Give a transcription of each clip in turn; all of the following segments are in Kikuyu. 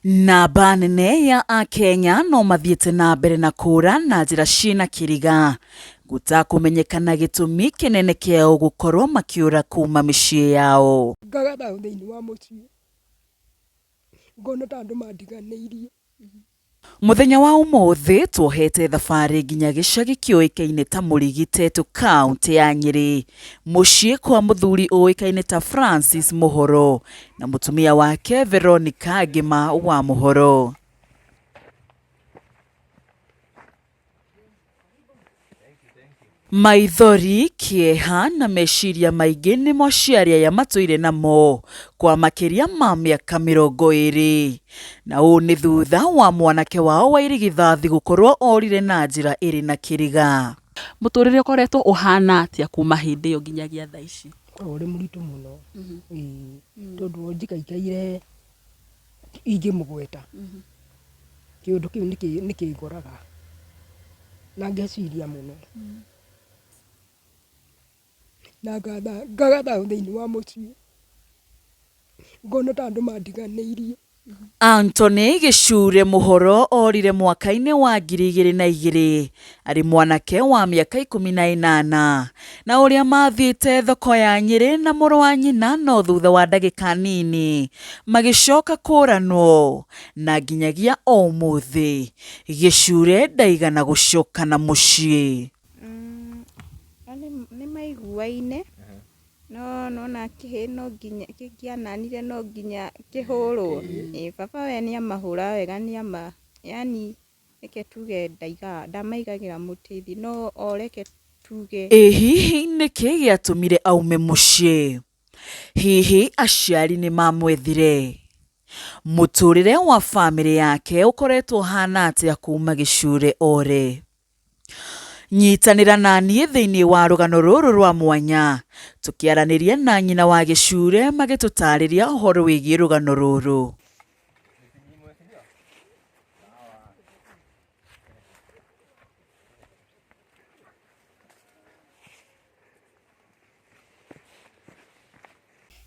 Namba nene ya Akenya no mathiĩte na mbere na kũũra na njĩra ciĩna kĩriga, gũtakũmenyekana gĩtũmi kĩnene kĩao gũkorwo makĩũra kuma mĩciĩ yao. Ngaga thayũ thĩinĩ wa mũciĩ, ngona ta andũ mandiganĩirie. Mũthenya wa ũmũthĩ tuohete thabarĩ nginya gĩcagi kĩũĩkaine ta Mũrigi Tetu kauntĩ ya Nyĩrĩ, mũciĩ kwa mũthuri ũĩkaine ta Francis Mũhoro na mũtumia wake Veronica Ngĩma wa Mũhoro. Maithori, kĩeha na meciria maingĩ nĩmo aciari aya matũire namo kwa makĩria ma mĩaka 20. Na ũũ nĩ thutha wa mwanake wao wa irigithathi gũkorwo orire na njĩra ĩrĩ na kĩriga. Mũtũrĩre ũkoretwo ũhana atĩa kuma hĩndĩ ĩyo nginyagia thaa ici? Ũkoragwo ũrĩ mũritũ mũno, ĩĩ, tondũ njikaikaire ingĩmũgweta, kĩũndũ kĩu nĩ kĩngoraga na ngeciria mũno, na ngaga thayũ thĩinĩ wa mũciĩ, ngona ta andũ mandiganĩirie. Anthony Gĩcure Mũhoro orire mwaka-inĩ wa 2002 arĩ mwanake wa mĩaka 18 na ũrĩa mathiĩte thoko ya Nyĩrĩ na mũrũ wa nyina no thutha wa ndagĩka nini magĩcoka kũranwo na nginyagia o ũmũthĩ Gĩcure ndaigana gũcoka na mũciĩ. Nĩ maiguaine no nĩwona kĩhĩĩ no nginya kĩngĩananire no nginya kĩhũrwo. Ĩĩ baba we nĩamahũraga wega nĩama yaani reke tuge ndaigaga ndamaigagĩra mũtĩ thĩ no o reke tuge. Ĩ hihi nĩkĩ gĩatũmire aume mũciĩ? Hihi aciari nĩ mamwethire? Mũtũrĩre wa famĩlĩ yake ũkoretwo ũhana atĩa kuma Gĩcure ore? Nyitanĩra na niĩ thĩinĩ wa rũgano rũrũ rwa mwanya, tũkĩaranĩria na nyina wa Gĩcure magĩtũtarĩria ũhoro wĩgiĩ rũgano rũrũ.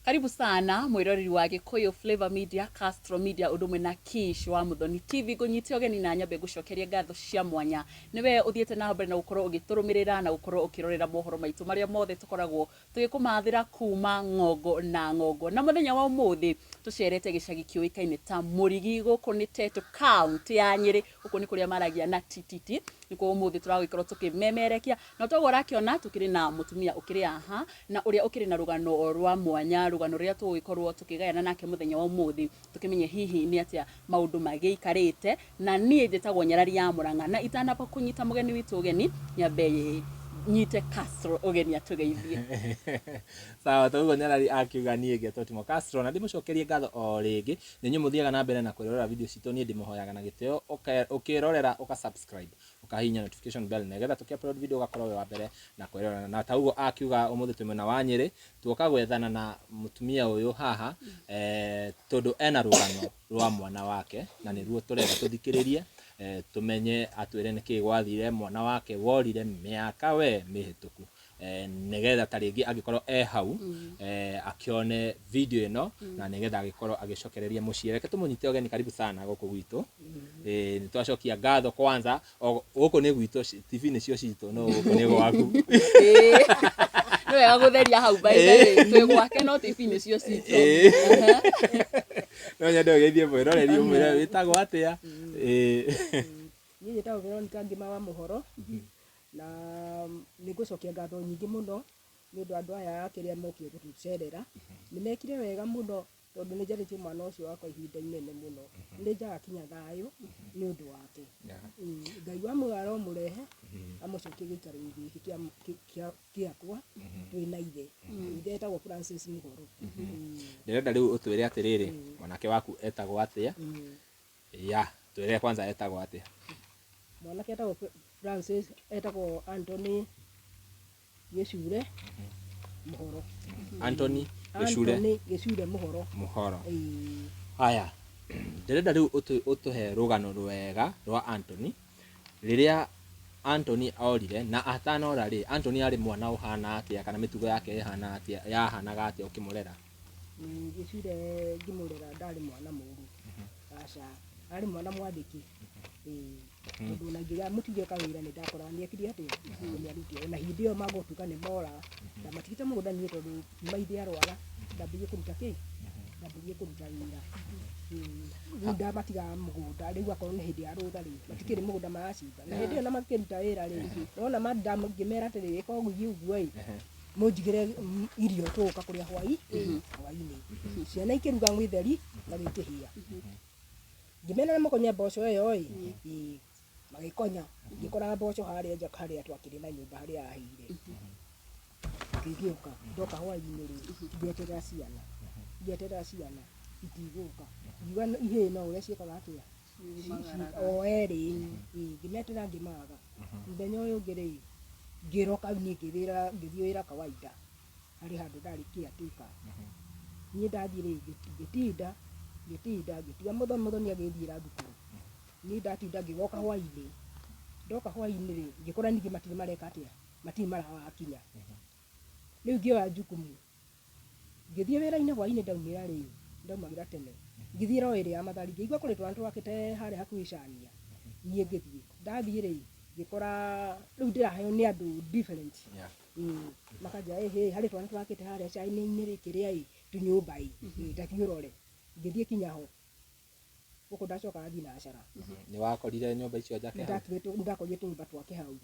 Karibu sana mwiroreri wa Gikuyu Flavor Media, Castro Media undu umwe na Kish wa Muthoni TV. Ngunyite ugeni na nyambe ngucokerie ngatho cia mwanya niwe uthiete na mbere na gukorwo ugiturumirira na gukorwo ukirorera mohoro maitu maria mothe tukoragwo tugikumathira kuma ng'ongo na ng'ongo. Na muthenya wa umuthi tucerete gicagi kiuikaine ta Murigi, guku ni Tetu county ya Nyeri, guku ni kuria maragia na TTT, nikuo umuthi turagikorwo tukimemerekia. Na toguo ũrakiona tukiri na mutumia ukiri aha na uria ukiri na rugano rwa mwanya, rugano ruria tugugikorwo tukigayana nake muthenya wa umuthi, tukimenye hihi ni atia maundu magiikarite. Na nie njitagwo Nyarari ya Murang'a, na itanamba kunyita mugeni witu ugeni nyambe nyite Castro ugeni atugeithie. Sawa, toguo Nyarari akiuga niĩ ngetwo Timo Castro, na ndĩmũcokerie ngatho o rĩngĩ nĩ inyuĩ mũthiaga na mbere na kwĩrorera video citũ. Niĩ ndĩmũhoyaga na gĩtĩo ũkĩrorera ũka subscribe, ũkahihinya notification bell, nĩgetha tũkĩ upload video ũgakorwo wĩ wa mbere na kwĩrorera. Na ta ũguo akiuga, ũmũthĩ twĩ mwena wa Nyĩrĩ, tuoka gwethana na mũtumia ũyũ haha, tondũ ena rũgano rwa mwana wake na nĩruo tũrenda tũthikĩrĩrie, tũmenye atwĩre nĩkĩĩ gwathire mwana wake worire mĩaka we mĩhĩtũku, nĩgetha ta rĩngĩ angĩkorwo e hau, akĩone video ĩno na nĩgetha agĩkorwo agĩcokereria mũciĩ. Reke tũmũnyite ũgeni, karibu sana gũkũ gwitũ. Nĩ twacokia ngatho kwanza, gũkũ nĩ gwitũ, TV nĩcio citũ, no gũkũ nĩ gwaku. Nĩ wega gũtheria hau, by the way, twĩ gwake no TV nĩcio citũ. No nyende ũgeithie mwĩroreri, ũmwĩre wĩtagwo atĩa. Niĩ njĩtagwo Veronica Ngĩma wa Mũhoro, na nĩ ngũcokia ngatho nyingĩ mũno nĩ ũndũ andũ aya kĩrĩa mokire gũtũcerera. Nĩ mekire wega mũno, tondũ nĩ njarĩtie mwana ũcio wakwa ihinda inene mũno, nĩ njaga kinya thayũ nĩ ũndũ wake. Ngai wa muoyo aromũrehe amũcokie gĩikaro-inĩ gĩkĩ gĩakwa twĩ na ithe. Ithe etagwo Francis Mũhoro. Ndĩrenda rĩu ũtwĩre atĩrĩrĩ, mwanake waku etagwo atĩa? Ya, twĩre kwanza etagwo atĩa. Mwanake etagwo Francis, etagwo Anthony Gĩcure Mũhoro. Anthony Gĩcure. Anthony Gĩcure Mũhoro. Mũhoro. Ĩĩ. Haya, ndĩrenda rĩu ũtũhe rũgano rwega rwa Anthony, rĩrĩa Anthony orire na atanora rĩ, Anthony arĩ mwana ũhana atĩa, kana mĩtugo yake ĩhana atĩa, yahanaga atĩa ũkĩmũrera? Gĩcure ngĩmũrera ndarĩ mwana mũru. Aca, arĩ mwana mwathĩki. Ĩĩ, tondũ ona ingĩga mũtige kawĩra nĩ ndakoraga nĩ ekire atĩa, nĩ arutire. Ona hĩndĩ ĩyo magũtuĩka nĩ mora, ndamatigĩte mũgũnda niĩ tondũ kuma ithe arwara, ndambĩrĩirie kũruta kĩ? Ndambĩrĩirie kũruta wĩra. Ĩĩ, rĩu ndamatigaga mũgũnda, rĩu akorwo nĩ hĩndĩ ya rũtha rĩ, matikĩrĩ mũgũnda maracimba. Na hĩndĩ ĩyo ona makĩruta wĩra rĩ, wona ngĩmera atĩrĩrĩ, ĩka ũguo ũguo ĩ, mũnjigĩre irio tũgũka kũrĩa hwai hwainĩ. Ciana ikĩruga gĩtheri na gĩkĩhĩa. Ngĩmera nĩ mũkonye mboco ĩyo ĩ, ĩĩ, magĩkonya. Ngĩkora mboco harĩa nja harĩa twakĩrĩ na nyũmba harĩa yahĩire. Ngĩgĩũka, ndoka hwainĩ rĩ, ngĩeterera ciana, ngĩeterera ciana itigũka. Ngiuga ihĩĩ no ũrĩa ciĩkaga atĩa, o erĩ, ĩĩ, ngĩmeterera ngĩmaga. Mũthenya ũyũ ũngĩ rĩ, ngĩroka niĩ ngĩthiĩ wĩra kawaida, harĩ handũ ndarĩ caretaker. Niĩ ndathiĩ rĩ, ngĩtinda, ngĩtinda, ngĩtiga mũthoni agĩthiĩra thukuru. Niĩ ndatinda ngĩgoka hwainĩ, ndoka hwainĩ rĩ, ngĩkora ningĩ matirĩ mareka atĩa, matirĩ marakinya. Rĩu ngĩoya jukumu, ngĩthiĩ wĩra-inĩ hwainĩ ndaumĩra rĩ, ndaumagĩra tene, ngĩthiĩ roĩ ĩrĩa ya Mathari, ngĩigua kũrĩ twana twakĩte harĩa hakuhĩ Cania, niĩ ngĩthiĩ. Ndathiĩ rĩ, ngĩkora rĩu ndĩraheo nĩ andũ different. Makanjĩra ĩhĩ, harĩ twana twakĩte harĩa China-inĩ rĩ, kĩrĩa ĩ, tũnyũmba ĩ, ta thiĩ ũrore. Ngĩthiĩ kinya ho, gũkũ ndacokaga thinacara. Nĩ wakorire nyũmba icio njake hau? Nĩndakorire tũnyũmba twake hau.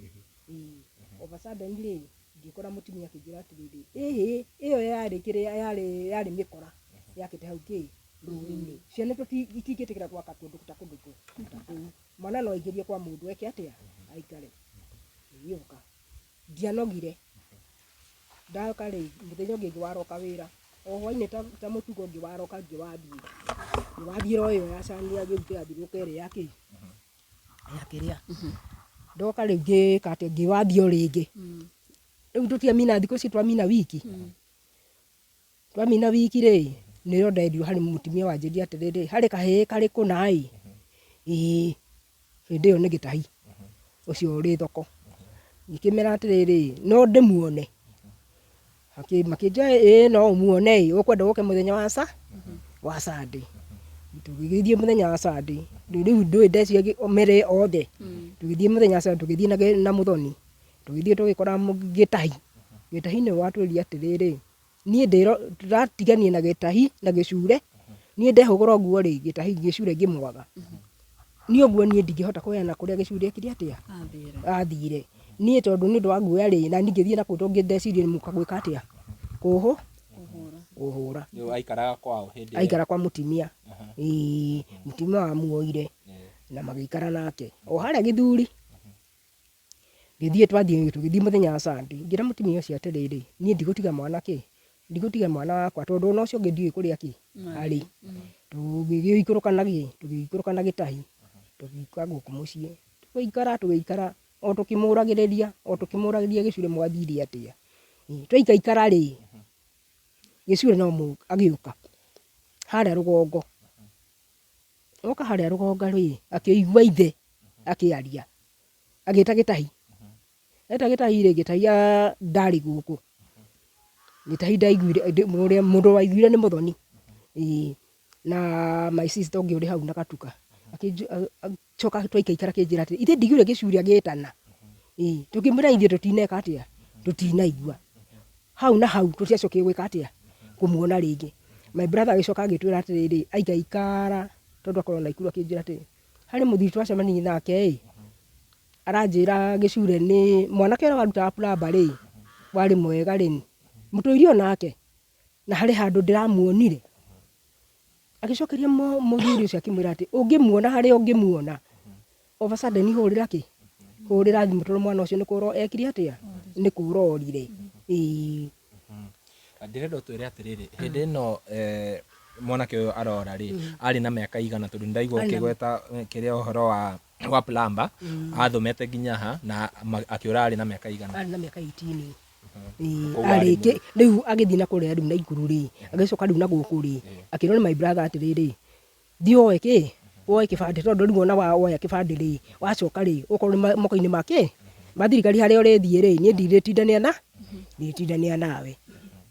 Ĩĩ. Of a sudden rĩ, ngĩkora mũtumia akĩnjĩra atĩrĩrĩ, ĩhĩ, ĩyo yarĩ kĩrĩa, yarĩ yarĩ mĩkora yakĩte hau kĩ, rũĩ-inĩ. Ciana itingĩtĩkĩra gwaka kũndũ ta kũndũ ta kũu. Mwana no aingĩrie kwa mũndũ eke atĩa, aikare. Ngĩgĩũka. Ndianogire. Ndoka rĩ, mũthenya ũngĩ ngĩwaroka wĩra, o hwainĩ ta mũtugo ngĩwaroka ngĩwathiĩ, ngĩwathiĩra o ĩyo ya cani ya gĩthiũrũrũka ĩrĩa ya kĩ, ya kĩrĩa. Ndoka rĩu ngĩka atĩa, ngĩwathiĩ o rĩngĩ. Rĩu tũtiamina thikũ ici twamina wiki, Twamina wiki rĩ, nĩrĩo nderirwo harĩ mũtumia wanjĩrire atĩrĩrĩ, harĩ kahĩĩ karĩ kũna ĩ, ĩĩ, hĩndĩ ĩyo nĩ gĩtahi, ũcio ũrĩ thoko. Ngĩkĩmera atĩrĩrĩ, no ndĩmuone? Makĩnjĩra ĩĩ no ũmuone ĩ, ũkwenda ũke mũthenya wa wa Sunday. Tũgĩgĩthiĩ mũthenya wa Sunday, rĩu ndũĩ ndeciragia mere othe, tũgĩthiĩ mũthenya wa Sunday tũgĩthiĩ na mũthoni, tũgĩthiĩ tũgĩkora gĩtahi, gĩtahi nĩwe watwĩrire atĩrĩrĩ, Niĩ ndĩratigania na gĩtahi na gĩcure, niĩ ndehũgũra ũguo rĩ, gĩtahi gĩcure ngĩmwaga. Niĩ ũguo niĩ ndingĩhota kũheana kũrĩa gĩcure ekire atĩa? Athire. Niĩ tondũ nĩ ũndũ wa guoya rĩ, na niĩ ngĩthiĩ na kũu tondũ ndeciririe mũka gwĩka atĩa? Kũhũra. Rĩu aikaraga kwao hĩndĩ ĩyo? Aikara kwa mũtumia. Ĩĩ, mũtumia wamuoire na magĩikara nake. O harĩa gĩthuri. Ngĩthiĩ twathiĩ tũgĩthiĩ mũthenya wa Sunday, ngĩra mũtumia ũcio atĩrĩrĩ, niĩ ndigũtiga mwana kĩ, ndigũtiga mwana wakwa tondũ ona ũcio ũngĩ ndiũĩ kũrĩa kĩ, arĩ. Tũgĩgĩikũrũka na gĩ, tũgĩikũrũka na gĩtahi, tũgĩũka gũkũ mũciĩ. Tũgĩikara tũgĩikara o tũkĩmũragĩrĩria, o tũkĩmũragĩrĩria gĩcurĩ mwathire atĩa. Twaikaikara rĩ, gĩcurĩ no agĩũka harĩa rũgongo. Oka harĩa rũgongo rĩ, akĩigua ithe akĩaria, agĩta gĩtahi. Eta gĩtahi rĩ, gĩtahi ndarĩ gũkũ. Gĩtahi ndaiguire, ũrĩa mũndũ waiguire nĩ mũthoni. Ĩĩ na my sister ũngĩ ũrĩ hau na gatuka. Agĩcoka twaikaikara akĩnjĩra atĩrĩ, ithe ndiguire gĩcuri agĩtana. Ĩĩ tũkĩmwĩra ithuĩ tũtineka atĩa, tũtinaigua. Hau na hau tũtiacokire gwĩka atĩa, kũmuona rĩngĩ. My brother agĩcoka agĩtwĩra atĩrĩrĩ, aikaikara tondũ akoragwo Naikuru akĩnjĩra atĩrĩ, harĩ mũthuri twacemanirie nake ĩ, aranjĩra gĩcure nĩ mwanake ũrĩa warutaga plumber rĩ, warĩ mwega rĩ, mũtũire o nake? Na harĩ handũ ndĩramuonire. Agĩcokeria mũthuri ũcio akĩmwĩra atĩ, ũngĩmuona harĩa ũngĩmuona, of a sudden hũrĩra kĩ? Hũrĩra thimũ tondũ mwana ũcio nĩ kũra ekire atĩa? Nĩ kũra orire. Ĩĩ. Ndĩrenda ũtwĩre atĩrĩrĩ, hĩndĩ ĩno mwanake ũyũ arora rĩ, arĩ na mĩaka igana? Tondũ nĩndaigua ũkĩgweta kĩrĩa ũhoro wa plumber, athomete nginya ha na akĩũra arĩ na mĩaka igana? Arĩ na mĩaka 18. Ĩĩ, Koguo arĩ arĩki rĩu agĩthiĩ na kũrĩa rĩu Naikuru rĩ, agĩcoka rĩu na gũkũ rĩ, akĩrwo nĩ my brother atĩrĩrĩ, thiĩ woe kĩ, woe kĩbandĩ tondũ rĩu ona woya kĩbandĩ rĩ, wacoka rĩ, ũkorwo nĩ moko-inĩ ma kĩ, ma thirikari harĩa ũrĩthiĩ rĩ, niĩ ndirĩtindanĩra na, ndirĩtindanĩra nawe.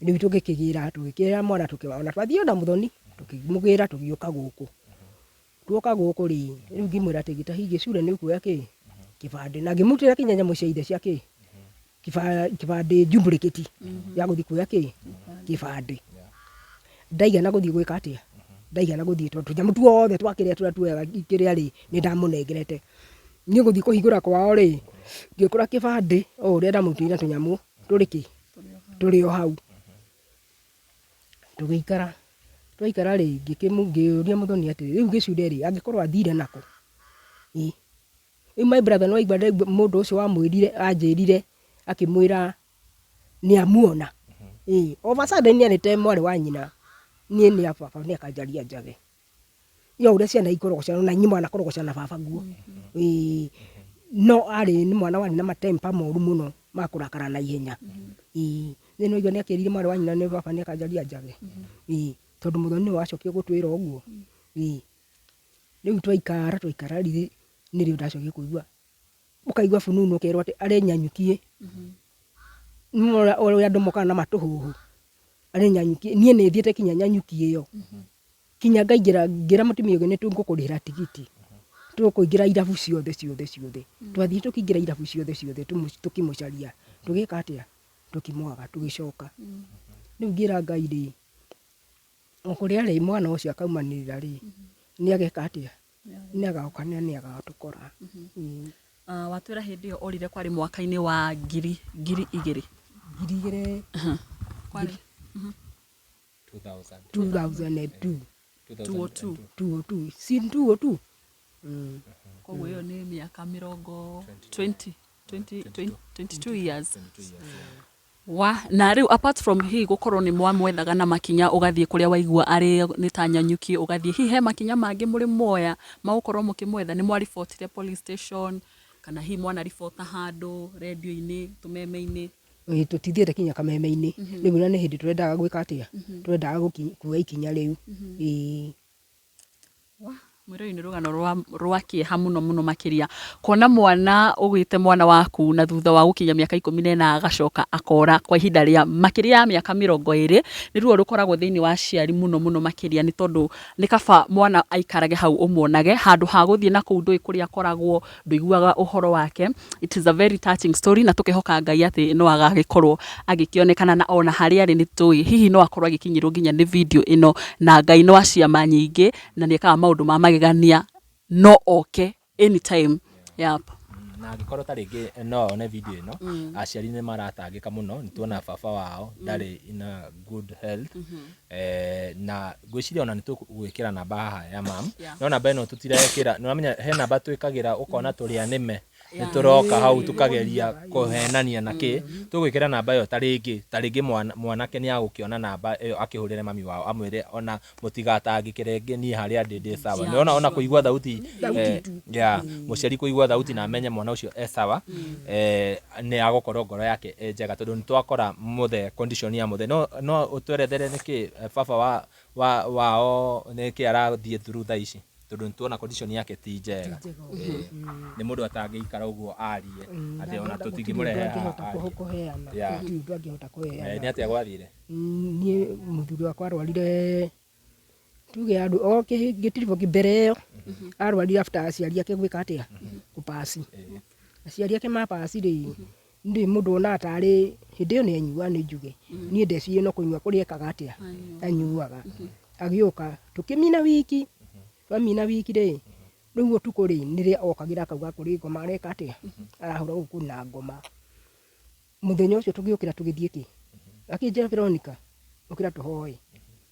Rĩu tũgĩkĩgĩra, tũgĩkĩra mwana ona twathiĩ ona mũthoni, tũkĩmũgĩra tũgĩũka gũkũ. Tuoka gũkũ rĩ, rĩu ngĩmwĩra atĩ gĩtahi gĩcure nĩ ũkuoya kĩ kĩbandĩ, na ngĩmũrutĩra kinya nyamũ cia ithe cia kĩ kĩbandĩ duplicate ya gũthiĩ kuoya kĩ kĩbandĩ. Ndaigana gũthiĩ gwĩka atĩa, ndaigana gũthiĩ tondũ tũnyamũ tuothe twa kĩrĩa tũrĩa tuoyaga kĩrĩa rĩ, nĩ ndamũnengerete. Niĩ gũthiĩ kũhingũra kwao rĩ, ngĩkora kĩbandĩ o ũrĩa ndamũrutĩire tũnyamũ tũrĩ kĩ tũrĩ o hau. Tũgĩikara, twaikara rĩ, ngĩũria mũthoni atĩrĩ, rĩu gĩcure rĩ, angĩkorwo athire nakũ? Ĩ, rĩu my brother nĩ waigua mũndũ ũcio wamwĩrire anjĩrire akĩmwĩra nĩ amuona. Ĩ, all of a sudden nĩ arĩte mwarĩ wa nyina, niĩ nĩ a baba nĩ akanjaria njage. Yo ũrĩa ciana ikorogocana na inyuĩ mwanakorogocana na baba guo. Ĩĩ, no arĩ nĩ mwana warĩ na matemper moru mũno ma kũrakara na ihenya. Ĩĩ, nĩ waigua nĩ akĩrire mwarĩ wa nyina nĩ baba nĩ akanjaria njage. Ĩĩ, tondũ mũthoni nĩwe wacokire gũtwĩra ũguo. Ĩĩ, rĩu twaikara twaikara nĩrĩo ndacokire kũigua ũkaigua fununu ũkerwo atĩ arĩ Nyanyukiĩ. Nĩ ũrĩa andũ mokaga na matũhũhũ, arĩ Nyanyukiĩ. Niĩ nĩ thiĩte kinya Nyanyukiĩ ĩyo. Kinya ngaingĩra ngĩra mũtumia ũngĩ nĩ tũgũkũrĩhĩra tigiti. Tũkũingĩra irabu ciothe ciothe ciothe. Twathiĩ tũkĩingĩra irabu ciothe ciothe tũkĩmũcaria. Tũgĩka atĩa? Tũkĩmwaga tũgĩcoka. Rĩu ngĩra Ngai rĩ, o kũrĩa arĩ mwana ũcio akaumanĩrĩra rĩ, nĩ ageka atĩa? Nĩ agoka na nĩ agatũkora. Watwĩra hĩndĩ ĩyo orire kwarĩ mwaka-inĩ wa 2000. 2000. Kwarĩ 2000. 2002. 202. 202, si 202. Koguo ĩyo nĩ mĩaka mĩrongo 20 20 22 years. 22 years, yeah. Wa na rĩu apart from hihi gũkorwo nĩ mwamwethaga na makinya, ũgathiĩ kũrĩa waigua arĩ nĩ ta Nyanyuki, ũgathiĩ hihi he makinya mangĩ mũrĩ muoya ma gũkorwo mũkĩmwetha? Nĩ mwaribotire police station kana hihi mwanaribota handũ rendio-inĩ, tũmeme-inĩ? Ĩĩ, tũtithiĩte kinya kameme-inĩ rĩu, na nĩ hĩndĩ tũrendaga gwĩka atĩa, tũrendaga kuoya ikinya rĩu. Ĩĩ. Mwĩrori, nĩ rũgano rwa kĩeha mũno mũno makĩria kuona mwana ũgĩte mwana waku na thutha wa gũkinya mĩaka 14 agacoka akora kwa ihinda rĩa makĩria ya mĩaka 20. Nĩ ruo rũkoragwo thĩinĩ wa aciari mũno mũno makĩria, nĩ tondũ nĩ kaba mwana aikarage hau ũmuonage handũ ha gũthiĩ na kũu ndũĩ kũrĩa akoragwo, ndũiguaga ũhoro wake. It is a very touching story, na tũkehoka Ngai atĩ no agagĩkorwo agĩkĩonekana, na ona harĩa arĩ nĩ tũĩ hihi no akorwo agĩkinyĩrwo nginya nĩ video ĩno, na Ngai no aciama nyingĩ na nĩ ekaga maũndũ ma magegania, no oke anytime. Yep. Na angĩkorwo ta rĩngĩ no one video ĩno, aciari nĩ maratangĩka mũno. Nĩ tuona baba wao ndarĩ in a good health, na ngwĩciria ona nĩ tũgwĩkĩra namba haha ya mam. No namba ĩno tũtirekĩra, nĩ ũramenya he namba twĩkagĩra ũkona tũrĩ anĩme nĩ tũroka hau tũkageria kũhenania na kĩ. Tũgwĩkĩra namba ĩyo, ta rĩngĩ mwanake nĩ agũkĩona namba ĩyo akĩhũrĩre mami wao amwĩre ona mũtigatangĩke rĩngĩ, niĩ harĩa ndĩ sawa. Nĩ ona kũigua thauti ya mũciari, kũigua thauti na amenye mwana ũcio e sawa, nĩ agũkorwo ngoro yake ĩ njega, tondũ nĩ twakora mũthe condition ya mũthe. No ũtwerethere nĩkĩ baba wao nĩkĩ arathiĩ through thaa ici, tondũ nĩ tuona condition yake ti njega. Nĩ mũndũ atangĩikara ũguo arie atĩ ona tũtingĩmũrehe haha Angĩhota arie. kũheana. Gũtirĩ ũndũ angĩhota kũheana. Nĩ atĩa gwathire? Niĩ mũthuri wakwa arwarire, tuge andũ o gĩtiribũ mbere ĩyo arwarire after aciari ake gwĩka atĩa, kũpasi. Aciari ake mapasi rĩ, ndĩ mũndũ wonaga tarĩ hĩndĩ ĩyo nĩ anyuaga, nĩ njuge niĩ ndecirie no kũnyua kũrĩa ekaga atĩa, anyuaga. Agĩũka tũkĩmina wiki, twamina wiki rĩ, rĩu ũtukũ rĩ, nĩrĩo okagĩra akauga kũrĩ ngoma areka atĩa, arahũra gũkũ na ngoma. Mũthenya ũcio tũgĩũkĩra tũgĩthiĩ kĩ, akĩnjĩra, "Veronica, ũkĩra tũhoe."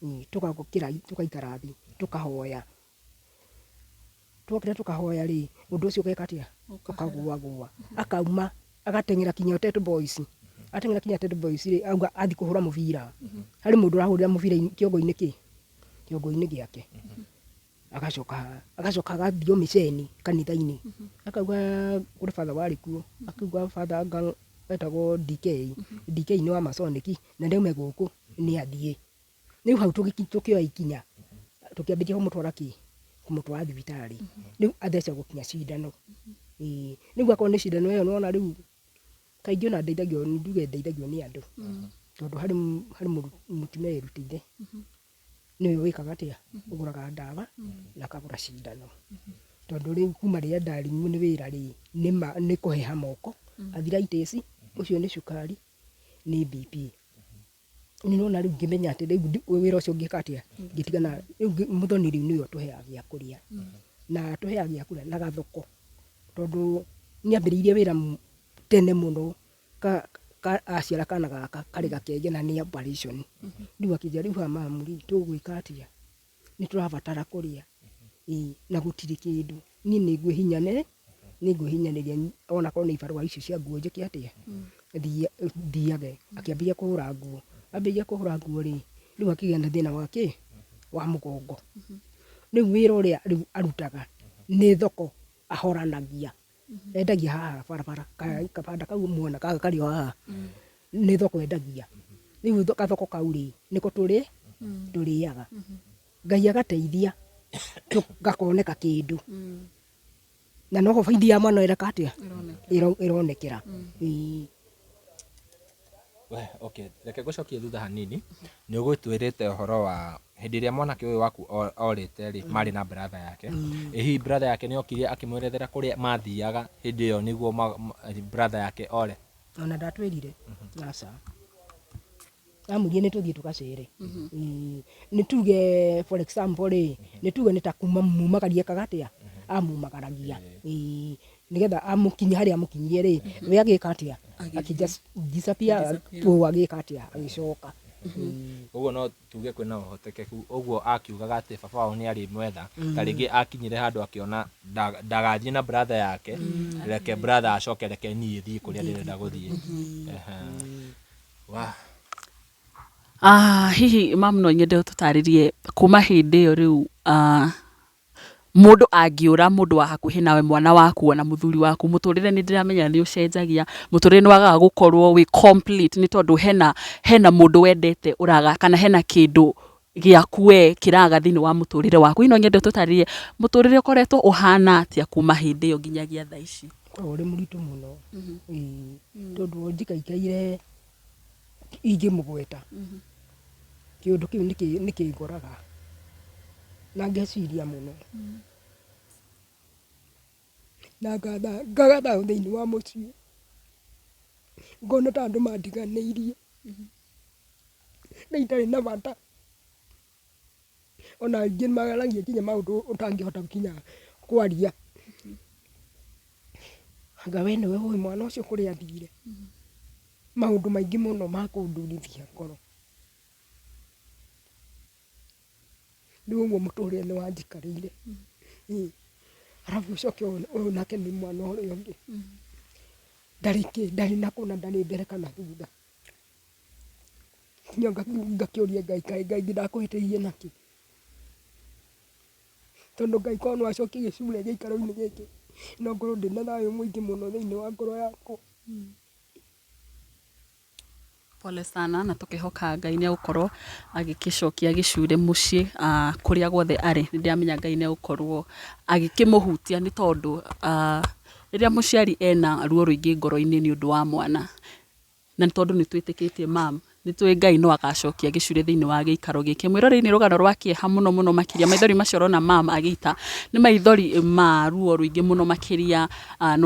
Tũgokĩra tũgaikara thĩ tũkahoya. Twokĩra tũkahoya rĩ, ũndũ ũcio ũgeka atĩa, ũkagũagũa, akauma agateng'era kinya Tetu Boys. Ateng'era kinya Tetu Boys rĩ, auga athiĩ kũhũra mũbira, harĩ mũndũ ũrahũrĩra mũbira kĩongo-inĩ kĩ kĩongo-inĩ gĩake. Agacoka agathiĩ o mĩceni kanitha-inĩ, akauga kũrĩ batha warĩ kuo, akiuga batha anga etagwo DK, DK nĩ wa Masonic na nĩaume gũkũ nĩ athiĩ. Rĩu hau tũkĩoya ikinya, tũkĩambĩrĩria kũmũtwara kĩ kũmũtwara thibitarĩ, rĩu athecagwo kinya cindano. Ĩĩ, rĩu akorwo nĩ cindano ĩyo nĩwona rĩu kaingĩ ona ndeithagio, njuge ndeithagio nĩ andũ, tondũ harĩ mũtumia wĩrutĩire. Nĩwe wĩkaga atĩa, ũgũraga ndawa na akagũra cindano. Tondũ rĩu kuma rĩrĩa ndarimwo nĩ wĩra rĩ, nĩ kũheha moko, arthritis, ũcio nĩ cukari, nĩ BP. Nĩ ũrona rĩu ngĩmenya atĩ rĩu wĩra ũcio ngĩka atĩa, ngĩtigana. Rĩu Mũthoni rĩu nĩwe ũtũheaga gĩa kũrĩa. Na atũheaga gĩa kũrĩa na gathoko, tondũ nĩ ambĩrĩirie wĩra tene mũno aciara kana gaka karĩ gakenge na nĩ operation. Rĩu akĩnjĩra rĩu haha mamu rĩ, tũgwĩka atĩa? Nĩ tũrabatara kũrĩa, ĩĩ na gũtirĩ kĩndũ. Niĩ nĩ ngwĩhinyanĩria onakorwo nĩ ibarũa icio cia nguo njĩke atĩa, thiage. Akĩambĩrĩria kũhũra nguo, ambĩrĩria kũhũra nguo rĩ, rĩu akĩgĩa na thĩna wa kĩ? Wa mũgongo. Rĩu wĩra ũrĩa rĩu arutaga nĩ thoko ahoranagia. Endagia haha barabara, kabanda kau muona karĩ o haha, nĩ thoko endagia. Rĩu gathoko kau rĩ, nĩko tũrĩaga. Ngai agateithia gakoneka kĩndũ. Na noho baindi ya mwana ĩreka atĩa? Ĩronekera. Ĩĩ. We, okay, reke ngũcokie thutha hanini. Nĩ ũgũtwĩrĩte ũhoro wa hĩndĩ ĩrĩa mwanake ũyũ waku orĩte rĩ, marĩ na brother yake. Ĩ hihi brother yake nĩ okire akĩmwerethera kũrĩa mathiaga hĩndĩ ĩyo nĩguo brother yake ore? Ona ndatwĩrire, aca. Amwĩrire nĩ tũthiĩ tũgacere. Ĩĩ, nĩ tuge for example rĩ, nĩ tuge nĩ ta kuma mumagaria ekaga atĩa? Amumagaragia. Ĩĩ, nĩgetha amũkinyie harĩa amũkinyirie rĩ, we agĩka atĩa? Akĩ just disappear, ũũ agĩka atĩa? Agĩcoka. Ĩĩ. Ũguo no tuge kwĩna ũhotekeku ũguo akiugaga atĩ baba wao nĩ arĩmwetha, ta rĩngĩ akinyire handũ akĩona ndagathiĩ na brother yake, reke brother acoke, reke niĩ thiĩ kũrĩa ndĩrenda gũthiĩ. Ehe. Wah. Hihi mam no nyende ũtũtarĩrie kuma hĩndĩ ĩyo rĩu, mũndũ angĩũra mũndũ wa hakuhĩ nawe, mwana waku ona mũthuri waku, mũtũrĩre nĩ ndĩramenya nĩ ũcenjagia, mũtũrĩre nĩ wagaga gũkorwo wĩ complete nĩ tondũ hena mũndũ wendete ũraga kana hena kĩndũ gĩaku we kĩraga thĩinĩ wa mũtũrĩre waku. Hihi no nyende ũtũtarĩrie mũtũrĩre ũkoretwo ũhana atĩa kuma hĩndĩ ĩyo nginyagia thaa ici? Ũkoragwo ũrĩ mũritũ mũno. Ĩĩ, tondũ njikaikaire ingĩmũgweta, kĩũndũ kĩu nĩ kĩngoraga na ngeciria mũno, na ngaga thayũ thĩinĩ wa mũciĩ, ngona ta andũ mandiganĩirie, na itarĩ na bata. Ona aingĩ nĩ maragia nginya maũndũ ũtangĩhota nginya kwaria. Anga we nĩwe ũĩ mwana ũcio kũrĩa athire. Maũndũ maingĩ mũno ma kũndurithia ngoro. Rĩu ũguo mũtũrĩre nĩ wanjikarĩire. Arabu ũcoke ũyũ nake nĩ mwana ũrĩa ũngĩ. Ndarĩ kĩ, ndarĩ na kũ na ndarĩ mbere kana thutha. Nginya ngakĩũria Ngai kaĩ Ngai ndakũhĩtĩirie nakĩ? Tondũ Ngai korwo no acokie gĩcurĩ gĩikaro-inĩ gĩkĩ, no ngorwo ndĩna thayũ mũingĩ mũno thĩinĩ wa ngoro yakwa. Pole sana na tũkehoka Ngai nĩ egũkorwo agĩkĩcokia gĩcurĩ mũciĩ kũrĩa guothe arĩ. Nĩ ndĩramenya Ngai nĩ egũkorwo agĩkĩmũhutia nĩ tondũ rĩrĩa mũciari ena ruo rũingĩ ngoro-inĩ nĩ ũndũ wa mwana, na nĩ tondũ nĩ twĩtĩkĩtie mam, nĩ tũĩ Ngai no agacokia gĩcurĩ thĩinĩ wa gĩikaro gĩkĩ. Mwĩroreri nĩ rũgano rwa kĩeha mũno mũno makĩria, maithori macio ũrona mam agĩita nĩ maithori ma ruo rũingĩ mũno makĩria, nĩ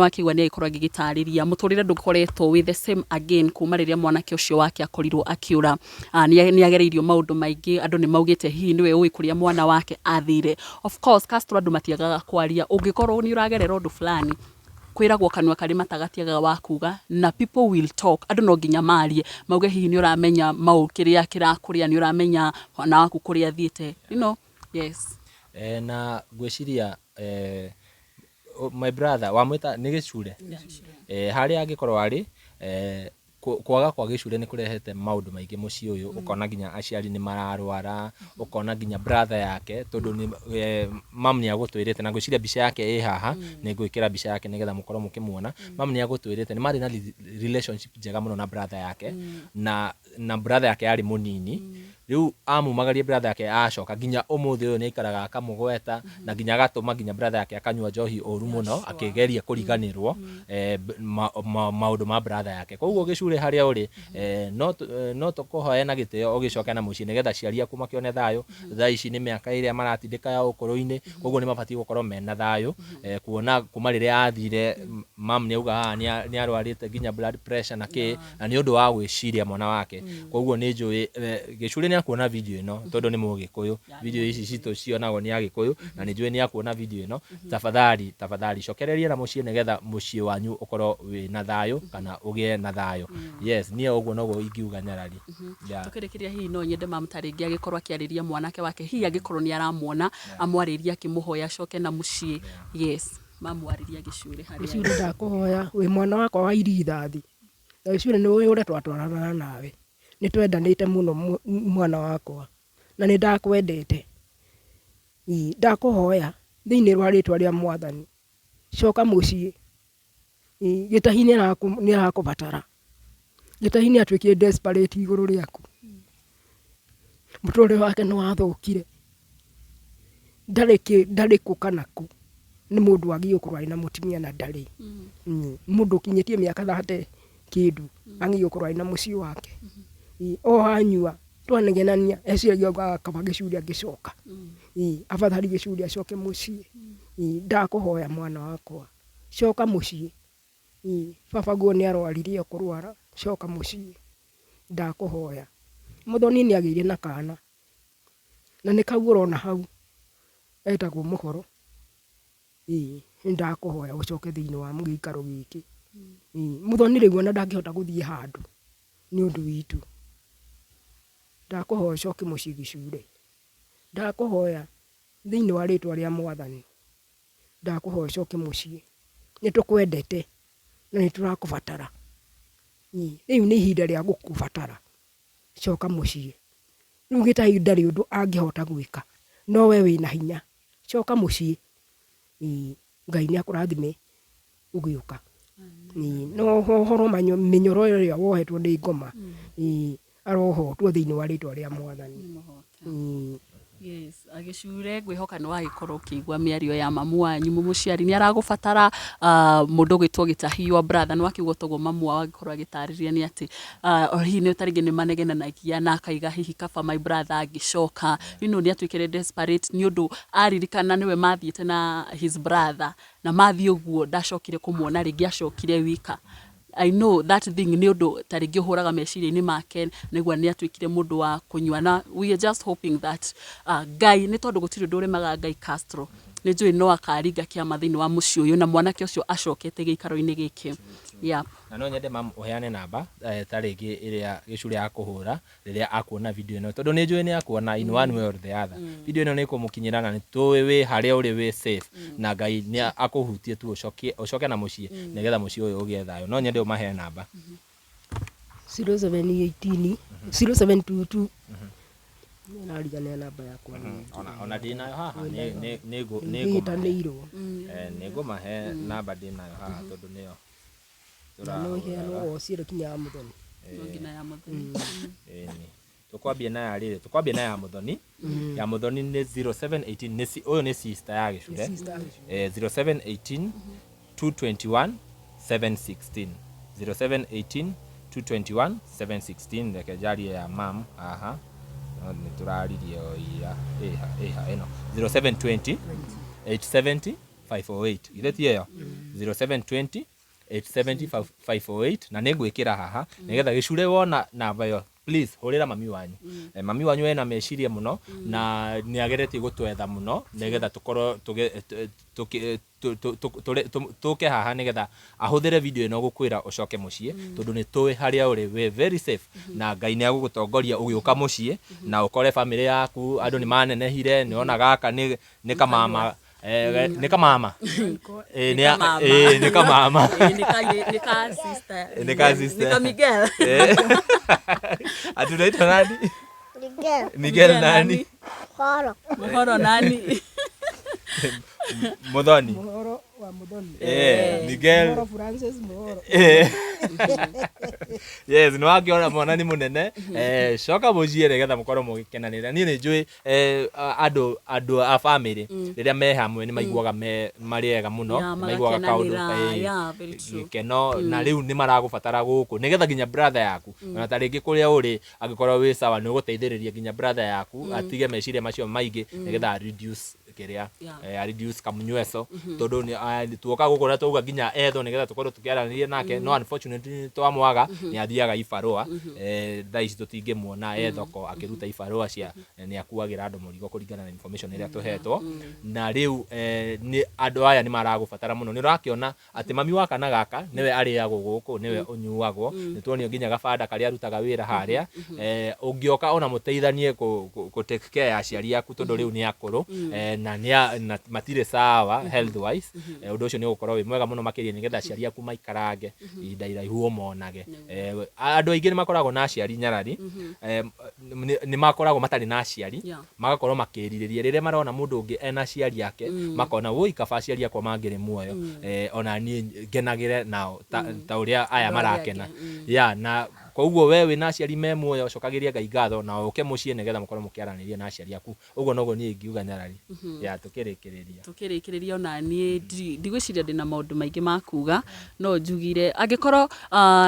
wakĩigua nĩ agĩkorwo agĩgĩtarĩria mũtũrĩre ndũkoretwo wĩ the same again kuma rĩrĩa mwanake ũcio wake akorirwo akĩũra. Nĩ agereirio maũndũ maingĩ, andũ nĩ maugĩte hihi nĩwe ũĩ kũrĩa mwana wake athire. Of course Castro andũ matiagaga kwaria, ũngĩkorwo nĩ ũragerera ũndũ fulani, kwĩragwo kanua karĩ mata gatiagaga wa kuga, na people will talk, andũ no nginya marie, mauge hihi nĩ ũramenya mau kĩrĩa kĩrakũrĩa, nĩ ũramenya mwana waku kũrĩa athiĩte, you know, yes. Na ngwĩciria my brother wamwĩta nĩ gĩcure? Harĩa angĩkorwo arĩ, kwaga kwa gĩcure nĩ kũrehete maũndũ maingĩ mũciĩ ũyũ, ũkona nginya aciari nĩ mararwara, ũkona nginya brother yake, tondũ nĩ mam nĩ agũtwĩrĩte, na ngwĩciria mbica yake ĩ haha, nĩ ngwĩkĩra mbica yake nĩgetha mũkorwo mũkĩmuona. Mam nĩ agũtwĩrĩte nĩ marĩ na relationship njega mũno na brother yake, na brother yake arĩ mũnini. Rĩu amumagaria brother yake acoka nginya ũmũthĩ ũyũ nĩ aikaraga akamũgweta na nginya agatũma nginya brother yake akanyua njohi ũru mũno akĩgeria kũriganĩrwo maũndũ ma brother yake. Koguo gĩcurĩ harĩa ũrĩ, no tũkũhoe na gĩtĩo ũgĩcoke na mũciĩ nĩgetha aciari aku makĩone thayũ. Thaa ici nĩ mĩaka ĩrĩa maratindĩka ya ũkũrũ-inĩ, koguo nĩ mabatiĩ gũkorwo mena thayũ, kuona kuma rĩrĩa athire mam nĩ auga haha nĩ arwarĩte nginya blood pressure na kĩ, na nĩ ũndũ wa gwĩciria mwana wake. Koguo nĩ njũĩ gĩcurĩ nĩ akuona video ĩno tondũ nĩ mũgĩkũyũ, video ici citũ cionagwo nĩ agĩkũyũ, na nĩ njũĩ nĩ akuona video ĩno. Tafadhali, tafadhali cokereria na mũciĩ nĩgetha mũciĩ wanyu ũkorwo wĩna thayũ kana ũgĩe na thayũ. Yes, niĩ ũguo noguo ingiuga nyarari. Yeah. Tũkĩrĩkĩria hihi no nyende mam ta rĩngĩ agĩkorwo akĩarĩria mwanake wake, hihi angĩkorwo nĩ aramwona, amwarĩrie akĩmũhoya acoke na mũciĩ. Yes, mamwarĩria gĩcurĩ harĩa. Gĩcurĩ ndakũhoya, wĩ mwana wakwa wa irigithathi, na gĩcurĩ nĩ ũĩ ũrĩa twatwaranaga nawe, nĩ twendanĩte mũno mwana wakwa, na nĩ ndakwendete. Ndakũhoya thĩinĩ wa rĩtwa rĩa Mwathani, coka mũciĩ. Gĩtahi nĩ arakũbatara, Gĩtahi nĩ atuĩkire desperate igũrũ rĩaku, mũtũrĩre wake nĩ wathũkire, ndarĩ kũ kana kũ, nĩ mũndũ wagĩrĩirwo gũkorwo arĩ na mũtumia na ndarĩ. Mũndũ ũkinyĩtie mĩaka thate kĩndũ agĩrĩirwo gũkorwo arĩ na mũciĩ wake. O anyua twanegenania eciragia anga kaba gĩcurĩ angĩcoka, afadhali gĩcurĩ acoke mũciĩ. Ndakũhoya mwana wakwa, coka mũciĩ. Baba guo nĩ arwarire o kũrwara, coka mũciĩ ndakũhoya. Mũthoni nĩ agĩire na kana, na nĩ kau ũrona hau, etagwo Mũhoro. Nĩ ndakũhoya ũcoke thĩinĩ wa gĩikaro gĩkĩ. Mũthoni rĩu ona ndangĩhota gũthiĩ handũ nĩ ũndũ witũ. Ndakũhoya ũcoke mũciĩ gĩcure. Ndakũhoya thĩinĩ wa rĩtwa rĩa Mwathani. Ndakũhoya ũcoke mũciĩ, nĩ tũkwendete na nĩ tũrakũbatara. Rĩu nĩ ihinda rĩa gũkũbatara, coka mũciĩ. Rĩu Gĩtahi ndarĩ ũndũ angĩhota gwĩka, no we wĩna hinya, coka mũciĩ. Ngai nĩ akũrathime ũgĩũka. Na ũhoro mĩnyoro ĩrĩa wohetwo nĩ ngoma, arohotwo thĩinĩ wa rĩtwa rĩa Mwathani. Yes, agĩcure ngwĩhoka nĩ wagĩkorwo ũkĩigua mĩario ya mamu wanyu mũmũciari nĩ aragũbatara mũndũ ũgwĩtwo Gĩtahi your brother nĩ wakĩigua toguo mamu wao agĩkorwo agĩtarĩria nĩ atĩ o hihi nĩ tarĩngĩ nĩ manegenanagia na akaiga hihi kaba my brother angĩcoka you know nĩ atuĩkire desperate nĩ ũndũ aririkana nĩwe mathiĩte na his brother na mathiĩ ũguo ndacokire kũmuona rĩngĩ acokire wika. I know that thing nĩ ũndũ ta rĩngĩ ũhũraga meciria-inĩ make nĩguo nĩ atuĩkire mũndũ wa kũnyua na we are just hoping that Ngai nĩ tondũ gũtirĩ ũndũ ũremaga Ngai Castro nĩ njũĩ no akaringa kĩama thĩinĩ wa mũciĩ ũyũ na mwanake ũcio acokete gĩikaro-inĩ gĩkĩ. Yep. Na no nyende mam ũheane namba ta rĩngĩ ĩrĩa gĩcurĩ akũhũra rĩrĩa akuona video ĩno tondũ nĩ njũĩ nĩ akuona in one way or the other. Video ĩno nĩ ĩkũmũkinyĩra na nĩ tũĩ wĩ harĩa ũrĩ wĩ safe na Ngai nĩ akũhutie tu ũcoke ũcoke na mũciĩ nĩgetha mũciĩ ũyũ ũgĩe thayũ. No nyende ũmahe namba. 0718 0722 nĩrariganĩra namba yakwa nĩ Ona ona ndĩnayo haha nĩ nĩ nĩ ngũ- nĩ ngũmahe. ngĩtanĩirwo Nĩ ngũmahe namba ndĩnayo haha tondũ nĩyo na no iheanwo o ciothe kinya ya Mũthoni. No nginya ya Mũthoni. Ĩni. Tũkwambia na ya rĩrĩ, tũkwambia na ya Mũthoni. Ya Mũthoni nĩ 0718 nĩ ũyũ nĩ sister ya Gĩcure. Sister ya Gĩcure. 0718 221 716. 0718 221 716. Reke njarie ya mam haha. No nĩ tũraririe o ira. Ĩha ĩha ĩno. 0720 870 508. Githĩ ti ĩyo? 0720 870 508 na nĩ ngwĩkĩra haha nĩgetha gĩcure wona namba ĩyo please hũrĩra mami wanyu. Mami wanyu ena meciria mũno na nĩ ageretie gũtwetha mũno nĩgetha tũkorwo tũke haha nĩgetha ahũthĩre video ĩno gũkwĩra ũcoke mũciĩ tondũ nĩ tũĩ harĩa ũrĩ wĩ very safe na Ngai nĩ agũgũtongoria ũgĩũka mũciĩ na ũkore family yaku andũ nĩ manenehire nĩ ona gaka nĩ nĩ kamama nĩ kamama. Nĩ kamama. Nĩ kamama. Nĩ ka sister. Nĩ ka sister. Nĩ ka Miguel. Ati unaitwa nani? Miguel. Miguel nani? Koro. Mũhoro nani? Muthoni. Mũhoro wa Wa Muthoni. Miguel. Muhoro Francis Muhoro. Yes, nä wakä mwana nä må nene. Coka må ciä nä getha må korwo må gä kenanä ra. Niä nä njå andå andå a bamä rä rä a me hamwe nä maiguaga me marä ega må no. Yeah, nĩ maiguaga kaũndũ magakenanĩra. Yeah, very true. Gĩkeno na rĩu nĩ maragũbatara gũkũ nĩgetha nginya brother yaku ona ta rĩngĩ kũrĩa ũrĩ angĩkorwo wĩ sawa nĩ ũgũteithĩrĩria nginya brother yaku atige meciria macio maingĩ nĩgetha a reduce kĩrĩa a reduce kamunyweco tondũ tuoka gũkũ na twauga nginya ethwo nĩgetha tũkorwo tũkĩaranĩria nake, no unfortunately nĩ twamwaga, nĩ athiaga ibarũa. Thaa ici tũtingĩmuona e thoko akĩruta ibarũa cia nĩ akuagĩra andũ mũrigo kũringana na information ĩrĩa tũhetwo. Na rĩu nĩ andũ aya nĩ maragũbatara mũno. Nĩ ũrakĩona atĩ mami wa kana gaka nĩwe arĩagwo gũkũ, nĩwe ũnyuagwo, nĩ tuonio nginya gabanda karĩa arutaga wĩra harĩa. Ũngĩoka ona mũteithanie kũ take care ya aciari aku tondũ rĩu nĩ akũrũ na na matirĩ sawa health wise, ũndũ ũcio nĩ ũgũkorwo wĩ mwega mũno makĩria nĩgetha aciari aku maikarange ihinda iraihu ũmonage. Andũ aingĩ nĩ makoragwo na aciari nyarari, nĩ makoragwo matarĩ na aciari, magakorwo makĩrirĩria rĩrĩa marona mũndũ ũngĩ ena aciari ake, makona woi kaba aciari akwa mangĩrĩ muoyo, ona niĩ ngenagĩre nao ta ũrĩa aya Andũ arĩa marakena. Angĩ. Ya na koguo we wĩna aciari me muoyo, cokagĩria Ngai ngatho na ũke mũciĩ nĩgetha mũkorwo mũkĩaranĩria na aciari aku. Ũguo noguo niĩ ingiuga, nyarari ya tũkĩrĩkĩrĩria. Tukĩrĩkĩrĩria, ona niĩ ndigwĩciria ndĩna maũndũ maingĩ ma kuga, no njugire angĩkorwo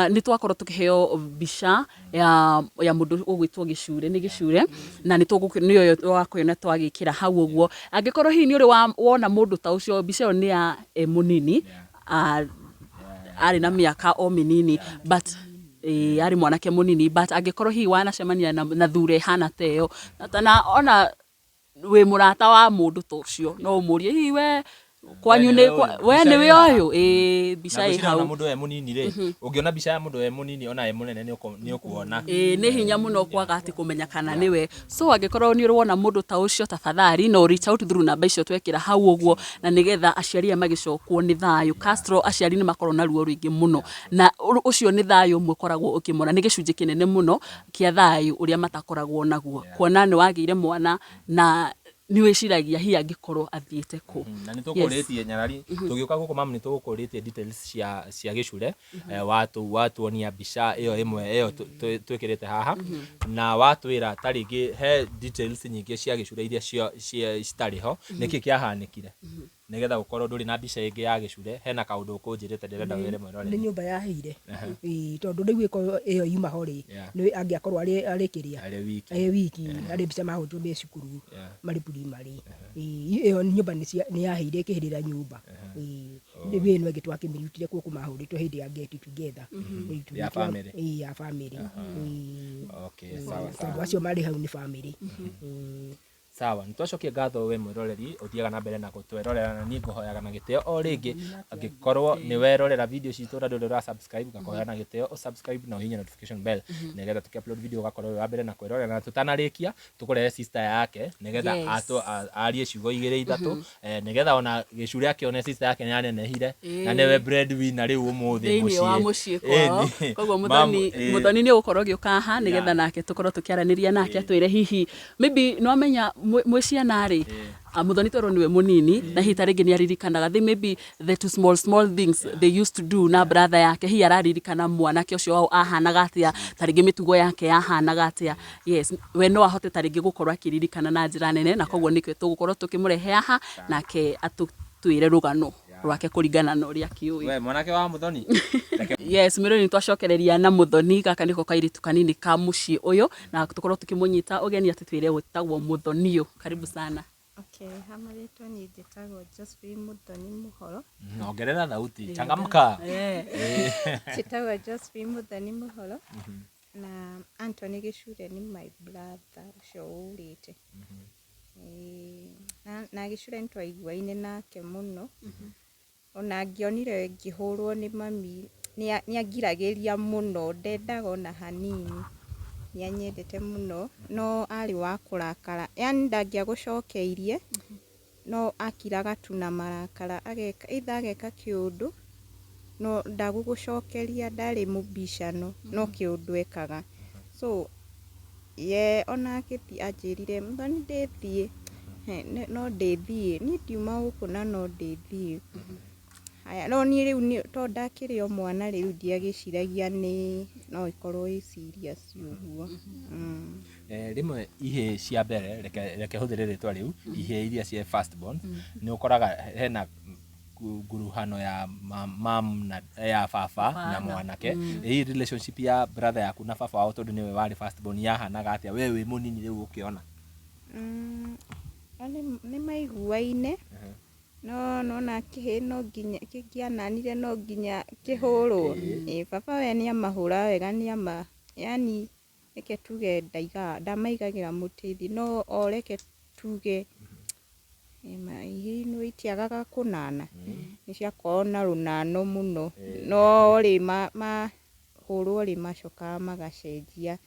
nĩ twakorwo tũkĩheo mbica ya mũndũ ũgwĩtwo Gĩcure, nĩ Gĩcure, na nĩ nĩyo wakũyona twagĩkĩra hau ũguo. Angĩkorwo hihi nĩ ũrĩ wona mũndũ ta ũcio, mbica ĩyo nĩ ya e mũnini, arĩ na mĩaka o mĩnini, but arĩ mwanake mũnini, but angĩkorwo hihi wanacemania na thure ĩhana ta ĩyo na ona wĩ mũrata wa mũndũ ta ũcio, no ũmũrie hihi we kwanyu We nĩ nĩwe ũyũ? We Mbica nĩwe ĩ haha. ũyũ, ĩĩ, mbica Na ĩ ngwĩciria ona hau. mũndũ e mũnini rĩ, ũngĩona mbica ya mũndũ e mũnini ona e mũnene nĩ ũkuona. Ĩĩ, nĩ hinya mũno kwaga atĩ kũmenya kana nĩwe. So angĩkorwo nĩ ũrĩ wona mũndũ ta ũcio, tafadhali no reach out through namba icio twekĩra hau ũguo, na nĩgetha aciari aya magĩcokwo nĩ thayũ. Castro, aciari nĩ makorwo na ruo rũingĩ mũno, na ũcio nĩ thayũ ũmwe ũkoragwo ũkĩmona nĩ gĩcunjĩ kĩnene mũno kĩa thayũ ũrĩa matakoragwo naguo, kuona nĩ wagĩire mwana na nĩ wĩciragia hihi angĩkorwo athiĩte kũ. Na nĩ tũkũrĩtie nyarari tũgĩũka gũkũ mamu, nĩ tũgũkũrĩtie details cia Gĩcure. Watuonia mbica ĩyo ĩmwe ĩyo twĩkĩrĩte haha na watwĩra ta rĩngĩ he details nyingĩ cia Gĩcure iria citarĩ ho, nĩkĩ kĩahanĩkire nĩgetha gũkorwo ndũrĩ na mbica ĩngĩ ya Gĩcure. Hena kaũndũ ũkũnjĩrĩte ndĩrenda wĩre Nĩ mwĩroreri. nyũmba yahĩire. Ĩĩ, tondũ rĩu ĩkorwo ĩyo yuma ho rĩ, nĩ angĩakorwo arĩ kĩrĩa arĩ wiki. Arĩ wiki, arĩ mbica mahũrĩtwo me cukuru marĩ primary. Ĩĩ, ĩyo nyũmba nĩ yahĩire ĩkĩhĩrĩra nyũmba. Ĩĩ, rĩu ĩno ĩngĩ twakĩmĩrutire kuo kũmahũrĩtwo hĩndĩ ya get together. Ĩĩ, Ya family. Ĩĩ, ya family. Ĩĩ. Okay, sawa. Tondũ Sawa. acio marĩ hau nĩ family. Sawa, nĩ twacokia ngatho we mwĩroreri ũthiaga na mbere na gũtwerorera, na niĩ ngũhoyaga na gĩtĩo o rĩngĩ angĩkorwo nĩ werorera video citũ na ndũrĩ ũra subscribe, ngakohoya na gĩtĩo ũ subscribe na ũhihinye notification bell nĩgetha tũkĩ upload video ũgakorwo wĩ wa mbere na kwĩrorera. Na tũtanarĩkia tũkũrehe sister yake nĩgetha arie ciugo igĩrĩ ithatũ, nĩgetha ona Gĩcure akĩone sister yake nĩ anenehire na nĩwe breadwinner rĩu ũmũthĩ thĩinĩ wa mũciĩ kwao. Ĩni. Koguo Mamu, Muthoni, Muthoni nĩ ũgũkorwo ũgĩũka haha nĩgetha nake tũkorwo tũkĩaranĩria nake atwĩre hihi maybe nĩ wamenya mwĩ ciana rĩ, Muthoni twerwo nĩwe mũnini na hihi ta rĩngĩ nĩ aririkanaga they maybe the two small small things they used to do na brother yake, hihi araririkana mwanake ũcio wao ahanaga atĩa, ta rĩngĩ mĩtugo yake yahanaga atĩa. Yes, we no ahote ta rĩngĩ gũkorwo akĩririkana na njĩra nene, na koguo nĩkĩo tũgũkorwo tũkĩmũrehe haha nake atũtwĩre rũgano rwake kũringana na ũrĩa akĩũĩ. We mwanake wa Muthoni. Yes, mwĩrori, nĩ twacokereria na Muthoni. Gaka nĩko kairĩtu kanini ka mũciĩ ũyũ, na tũkorwo tũkĩmũnyita ũgeni atũtwĩre wĩtagwo Muthoniũ. Karibu sana. Okay, ha marĩtwa niĩ njĩtagwo Josephine Muthoni Mũhoro. Ongerera thauti, changamka. Njĩtagwo Josephine Muthoni Mũhoro na Anthony Gĩcure nĩ my brother ũcio ũrĩte. Ĩĩ, na Gĩcure nĩ twaiguaine nake mũno, ona angĩonire ngĩhũrwo nĩ mami nĩ angiragĩria mũno, ndendaga ona hanini, nĩ anyendete mũno, no arĩ wa kũrakara, yani ndangĩagũcokeirie, no akiraga tu na marakara, ageka either ageka kĩũndũ no ndagũgũcokeria, ndarĩ mũbicano, no kĩũndũ ekaga. So ye ona agĩthiĩ anjĩrire, "Mũthoni, ndĩthiĩ." He, no ndĩthiĩ niĩ, ndiuma gũkũ na no ndĩthiĩ. Haya, no niĩ rĩu to ndakĩrĩ o mwana rĩu ndiagĩciragia nĩ no ĩkorwo ĩ serious ũguo. Rĩmwe ihĩĩ cia mbere, reke hũthĩre rĩtwa rĩu, ihĩĩ iria cia first born, nĩ ũkoraga hena nguruhano ya mam na ya baba na mwanake. Ĩ relationship ya brother yaku na baba wao, tondũ nĩwe warĩ first born, yahanaga atĩa we wĩ mũnini rĩu ũkĩona? Nĩ maiguaine, no nona kĩhĩĩ no nginya kĩngĩananire no nginya kĩhũrwo. Ĩ baba we nĩ amahũraga wega, nĩ ama yani reke tuge ndaigaga ndamaigagĩra mũtĩ thĩ, no o reke tuge ihĩĩ no itiagaga kũnana, nĩ ciakoragwo na rũnano mũno, no rĩ mahũrwo rĩ macokaga magacenjia.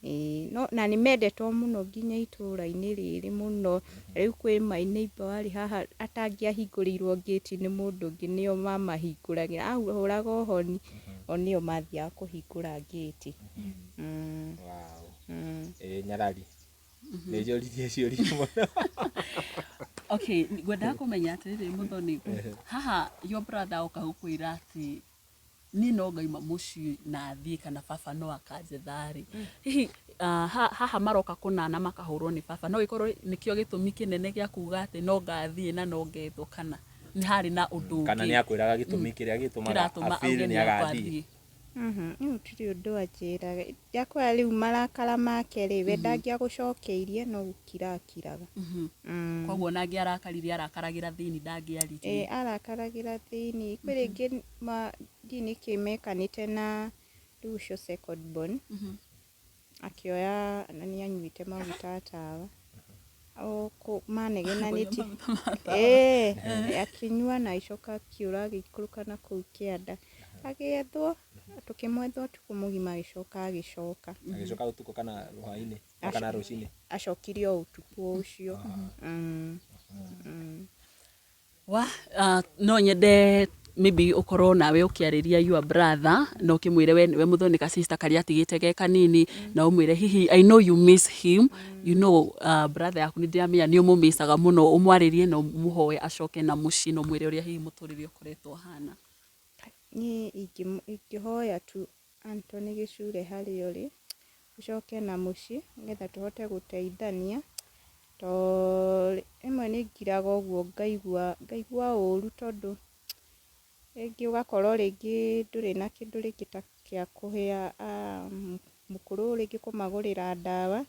Ĩĩ, no na nĩ mendetwo mũno nginya itũra-inĩ rĩrĩ mũno. Rĩu kwĩ my neighbor warĩ haha atangĩahingũrĩirwo ngĩti nĩ mũndũ ũngĩ, nĩo mamahingũragĩra, ahũraga ũhoni, o nĩo mathiaga kũhingũra ngĩti. Wow. Ĩ Nyarari, nĩ njũririe ciũria mũno. Okay, ngwendaga kũmenya atĩrĩrĩ, Mũthoni, haha your brother oka gũkwĩra atĩ niĩ no ngaima mũciĩ na thiĩ kana baba no akanjetha rĩ, hihi haha maroka kũnana makahũrwo nĩ baba, no gĩkorwo nĩkĩo gĩtũmi kĩnene gĩa kuga atĩ no ngathiĩ na no ngethwo, kana nĩ harĩ na ũndũ Kana ũngĩ nĩ akwĩraga gĩtũmi kĩrĩa gĩtũmaga kĩratũma afeel auge nĩ nĩ agathiĩ? agathiĩ? Rĩu tirĩ ũndũ anjĩraga. Ndakwĩra rĩu marakara make rĩ, we ndangĩagũcokeirie, no gũkira akiraga. Koguo ona angĩarakarire arakaragĩra thĩinĩ, ndangĩaririe? Ĩ, arakaragĩra thĩinĩ. Kwĩ rĩngĩ ndiũĩ nĩkĩ mekanĩte na rĩu ũcio second born, akĩoya na nĩ anyuĩte maguta tawa o manegenanĩtie. Ĩ akĩnyua na agĩcoka akĩũra, agĩikũrũka na kũu kĩanda, agĩethwo, tũkĩmwetha ũtukũ mũgima, agĩcoka agĩcoka. Agĩcoka ũtukũ kana hwaĩ-inĩ kana rũcinĩ? Acokire o ũtukũ ũcio. Wa no nyende maybe ũkorwo nawe ũkĩarĩria your brother na ũkĩmwĩre we nĩwe Mũthoni ka sister karĩa atigĩte ge kanini, na ũmwĩre hihi I know you miss him, brother yaku nĩ ndĩramenya nĩ ũmũmĩcaga mũno, ũmwarĩrie na ũmũhoe acoke na mũciĩ, na ũmwĩre ũrĩa hihi mũtũrĩre ũkoretwo ũhana. Niĩ ingĩhoya tu Anthony Gĩcure harĩa ũrĩ, ũcoke na mũciĩ nĩgetha tũhote gũteithania, to rĩmwe nĩ ngiraga ũguo ngaigua ũru, tondũ rĩngĩ ũgakorwo rĩngĩ ndũrĩ na kĩndũ rĩngĩ ta kĩa kũhe mũkũrũ, rĩngĩ kũmagũrĩra ndawa,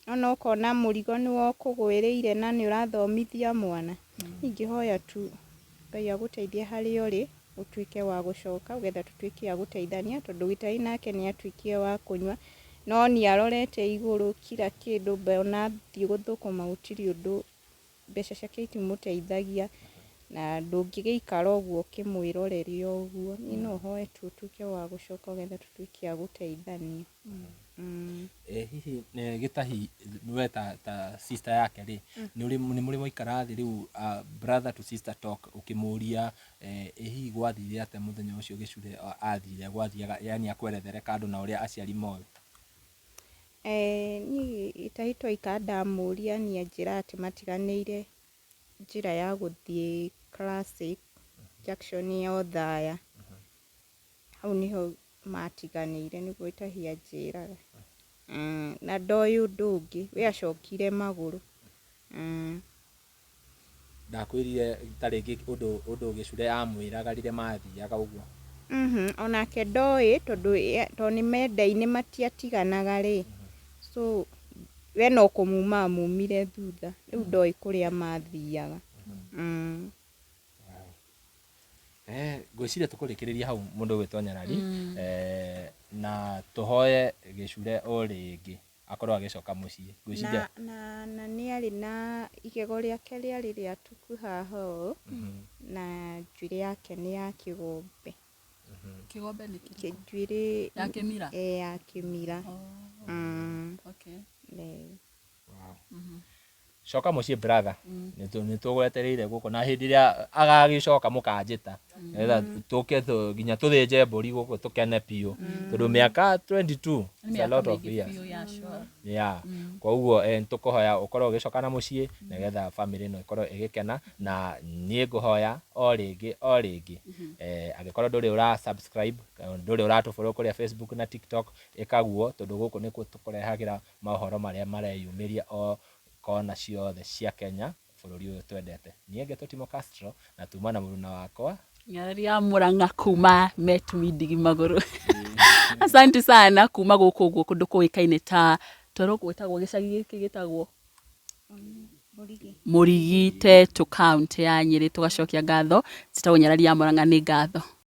ona ũkona mũrigo nĩwe ũkũgwĩrĩire na nĩ ũrathomithia mwana. Ingĩhoya tu Ngai agũteithie harĩa ũrĩ, ũtuĩke wa gũcoka getha tũtuĩke a gũteithania, tondũ Gĩtahi nake nĩ atuĩkire wa kũnyua, no niĩ arorete igũrũ kila kĩndũ, ona athiĩ gũthũkũma gũtirĩ ũndũ, mbeca ciake itimũteithagia, na ndũngĩgĩikara ũguo ũkĩmwĩroreria ũguo. Niĩ no hoe tu ũtuĩke wa gũcoka getha tũtuĩke a gũteithania. Hihi Gĩtahi, we ta sister yake rĩ, nĩ mũrĩ mwaikara thĩ rĩu, brother to sister talk, ũkĩmũria ĩ hihi gwathire atĩa mũthenya ũcio Gĩcure athire, gwathiaga, yani akwerethere kando na ũrĩa aciari moĩ? Niĩ Gĩtahi twaikara ndamũria, niĩ anjĩra atĩ matiganĩire njĩra ya gũthiĩ Classic Junction ya Othaya, hau nĩho matiganĩire, nĩguo Gĩtahi anjĩraga. Na ndoĩ ũndũ ũngĩ, we acokire magũrũ. Ndakwĩrire ta rĩngĩ ũndũ Gĩcure amwĩraga rĩrĩa mathiaga ũguo? Onake ndoĩ, tondũ nĩ mendaine matiatiganaga rĩ, so we no kũmuma amumire thutha, rĩu ndoĩ kũrĩa mathiaga. Ngwĩciria tũkũrĩkĩrĩria hau, mũndũ ũgwĩtwo Nyarari, na tũhoe Gĩcure o rĩngĩ akorwo agĩcoka mũciĩ, ngwĩciria. Na nĩ arĩ na igego rĩake rĩarĩ rĩatũku haha ũũ, na njuĩrĩ yake nĩ ya kĩgombe. Kĩgombe nĩ kĩrĩkũ? Njuĩrĩ ya kĩmira? Ĩ, ya kĩmira. Okay. Wow. Coka mũciĩ brother, nĩ tũgwetereire gũkũ, na hĩndĩ ĩrĩa agagĩcoka mũkanjĩta nĩgetha tũke nginya tũthĩnje mbũri gũkũ tũkene biũ, tondũ mĩaka 22 Nĩ is a mĩaka lot of mĩingĩ years. Biũ, yeah, sure. Yeah, koguo tũkũhoya ũkorwo ũgĩcoka na mũciĩ nĩgetha family ĩno ĩkorwo ĩgĩkena. Na niĩ ngũhoya o rĩngĩ o rĩngĩ, angĩkorwo ndũrĩ ũra subscribe kana ndũrĩ ũratũfollow kũrĩa Facebook na TikTok, ĩkaguo, tondũ gũkũ nĩkuo tũkũrehagĩra mohoro marĩa mareyumĩria o kona ciothe cia Kenya, bũrũri ũyũ twendete. Niĩ ngetwo Timo Castro na tuma na mũruna wakwa Nyarari ya Murang'a kuma Metumi Ndigi Magũrũ. Asante sana kuma gũkũ ũguo kũndũ kũĩkaine ta toro gwĩtagwo gĩcagi gĩkĩ gĩtagwo Mũrigi. Mũrigi, Tetu, kaunti ya Nyĩrĩ. Tũgacokia ngatho. Njĩtagwo Nyarari ya Murang'a, nĩ ngatho.